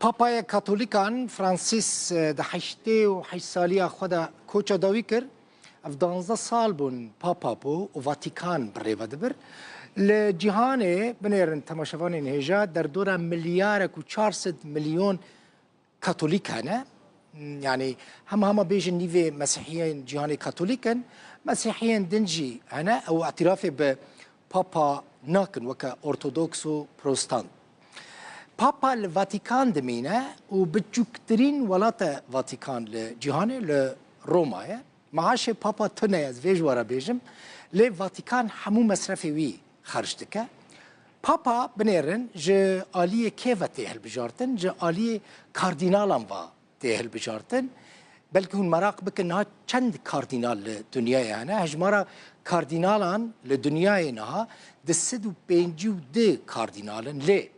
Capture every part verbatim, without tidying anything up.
Papaya Katolîkan Francis, e, di heştê û heşt saliya xwe de koça dawî kir. Ev duwazdeh sal bûn Papa bû û Vatikan bi rê ve dibir. Li cîhanê, binêrin temaşevanên hêja, derdora milyarek û çar sed milyon Katolîk hene. Yanî hema hema bêjin nîvê Mesîhiyên cîhanê Katolîk in. Mesîhiyên din jî hene, ew îtirafê bi Papa nakin weke Ortodoks û Protestant. Papa li Vatikan dimîne û biçûktirîn welat e Vatikan li cîhanê, li Roma ye. Maaşê Papa tune ye, ez vê ji we re bêjim. Lê Vatikan hemû mesrefê wî xerc dike. Papa, binêrin, ji aliyê kê ve tê hilbijartin? Ji aliyê kardînalan ve tê hilbijartin. Belkî hûn meraq bikin, niha çend kardînal li dinyayê hene? Hejmara kardînalan li dinyayê niha du sed û pêncî û du kardînal in. Lê,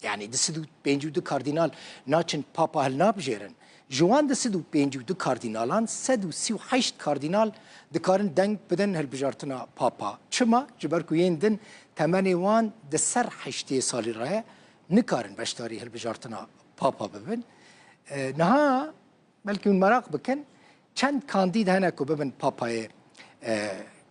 yanî du sed û pêncî û du kardînal naçin Papa hilnabijêrin. Ji wan du sed û pêncî û du kardînalan, sed û sî û heşt kardînal dikarin deng bidin hilbijartina Papa. Çima? Ji ber ku yên din temenê wan di ser heştê salî re ye, nikarin beşdarî hilbijartina Papa bibin. E, niha belkî hûn meraq bikin, çend kandîd hene ku bibin Papayê, e,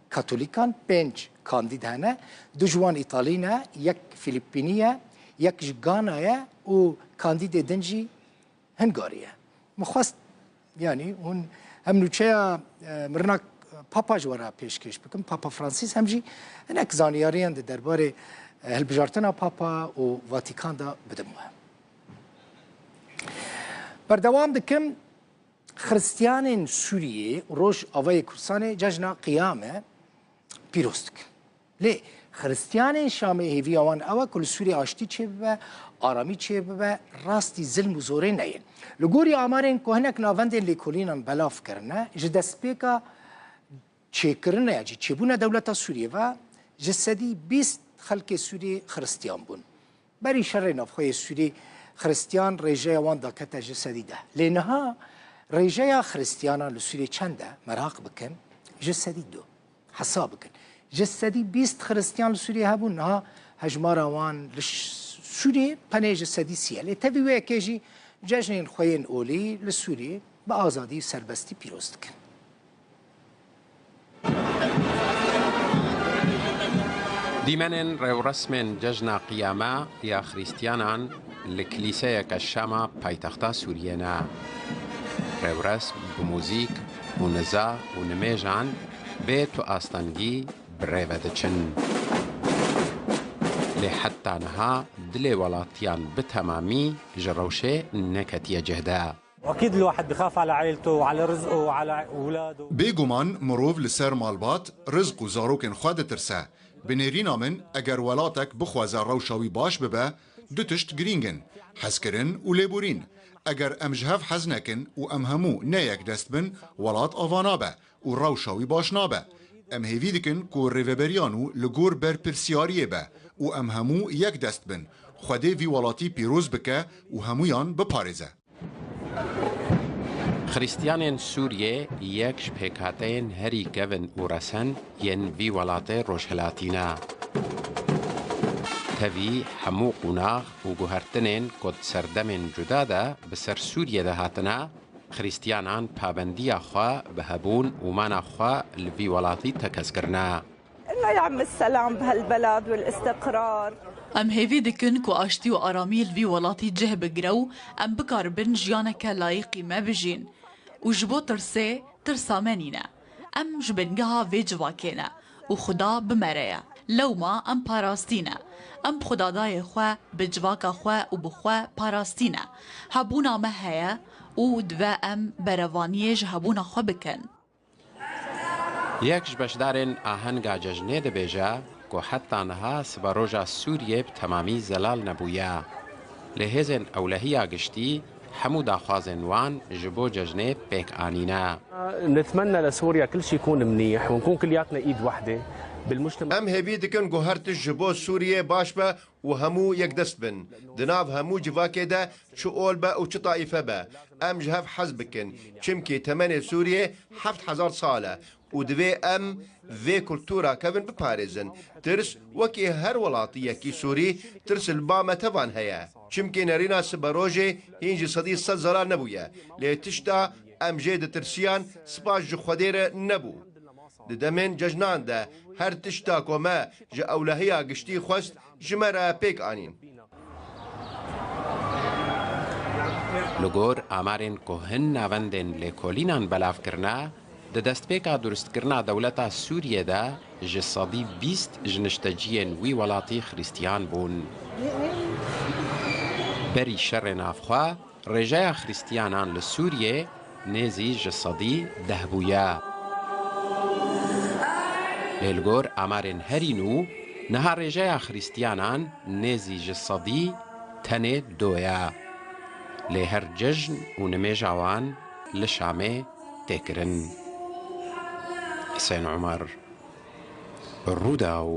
Katolîkan? Pênc kandîd hene. Du ji wan Îtalî ne, yek Filîpînî ye, yek ji Gana ye û kandîdê din jî Hingarî ye. Min xwest, yanî hûn hem nûçeya, e, mirina Papa ji we re pêşkêş bikim, Papa Francis, hem jî hinek zanyariyan di derbarê, e, hilbijartina Papa û Vatikan de bidim we. Berdewam dikim, Xiristiyanên Sûriyê û Rojavayê Kurdistanê cejna Qiyame pîroz dikin. Lê Xiristiyanên Şamê hêviya wan ew e ku li Sûriyê aştî çêbibe, aramî çêbibe, rastî zilm û zorê neyên. Li gorî amarên ku hinek navendên lêkolînan belav kirine, ji destpêka çêkirina ya jî çêbûna dewleta Sûriyê ve ji sedî bîst xelkê Sûriyê Xiristiyan bûn. Berî şerê navxwe yê Sûrî, Xiristiyan rêjeya wan dakete ji sedî deh. Lê niha rêjeya Xiristiyanan li Sûriyê çend e? Meraq bikin, ji sedî du. Hesab bikin. Ji sedî bîst Xiristiyan li Sûriyê hebûn, niha hejmara wan li ş-, Sûriyê tenê ji sedî sî ye. Lê tevî wê yekê jî cejnên xwe yên olî li Sûriyê bi azadî û serbestî pîroz dikin. Dîmenên rêwresmên Cejna Qiyame ya Xrîstiyanan li Kilîseyeke Şama paytexta Sûriyê ne. Rêwresm bi muzîk û niza û nimêjan bê tu astengî bi rê ve diçin. Lê heta niha dilê welatiyan bi temamî ji rewşê neketiye cih de. وأكيد الواحد بخاف على عيلته وعلى رزقه وعلى أولاده. Bêguman mirov li ser malbat, rizq û zarokên xwe ditirse. Bi nêrîna min, eger welatek bixwaze rewşa wî baş bibe, du tişt girîng in, hezkirin û lêborîn. Eger em ji hev hez nekin û em hemû ne yekdest bin, welat ava nabe û rewşa wî baş nabe. Em hêvî dikin ku rêveberiya nû li gor berpirsiyariyê be û em hemû yekdest bin. Xwedê vî welatî pîroz bike û hemûyan biparêze. Xrîstiyanên Sûriyê yek ji pêkhateyên herî kevin û resen yên vî welatê rojhilatî ne. Tevî hemû qonax û guhertinên ku di serdemên cuda de bi ser Sûriyê de hatine, Xrîstiyanan pabendiya xwe bi hebûn û mana xwe li vî welatî tekez kirine. إنه يعم السلام بهالبلد والاستقرار. Em hêvî dikin ku aştî û aramî li vî welatî cih bigire û em bikaribin jiyaneke layîqî me bijîn. Û ji bo tirsê, tirsa me nîne. Em ji bingeha vê civakê ne û Xuda bi me re ye. Lewma em parastî ne. Em bi Xwedadayê xwe, bi civaka xwe û bi xwe parastî ne. Hebûna me heye û divê em berevaniyê ji hebûna xwe bikin. Yek ji beşdarên ahenga cejnê dibêje ku heta niha siberoja Sûriyê bi temamî zelal nebûye. Lê hêzên ewlehiya giştî hemû daxwazên wan ji bo cejnê pêk anîne. نتمنى لسوريا كل شيء يكون منيح ونكون كلياتنا ايد وحده بالمجتمع. Em hêvî dikin ku her tişt ji bo Sûriyê baş be û hemû yekdest bin. Di nav hemû civakê de çi ol be û çi taîfe be, em ji hev hez bikin. Çimkî temenê Sûriyê heft hezar sal e û divê em vê kultura kevin biparêzin. Tirs wekî her welatiyekî Sûrî tirs li ba me tevan heye. Çimkî nerîna siberojê hîn ji sedî sed zelal nebûye. Lê tişta em jê ditirsiyan spas ji Xwedê re nebû. Di demên cejnan de her tişta ku me ji ewlehiya giştî xwest ji me re pêk anîn. Li gor amarên ku hin navendên lêkolînan belav kirine, di destpêka durustkirina dewleta Sûriyê de ji sedî bîst ji nişteciyên wî welatî Xrîstiyan bûn. Berî şerê navxwe, rêjeya Xrîstiyanan li Sûriyê nêzî ji sedî deh bûye. Lê li gor amarên herî nû, niha rêjeya Xrîstiyanan nêzî ji sedî tenê do ye. Lê her cejn û nimêja wan li Şamê tê kirin. Hisên Omer, Rûdaw.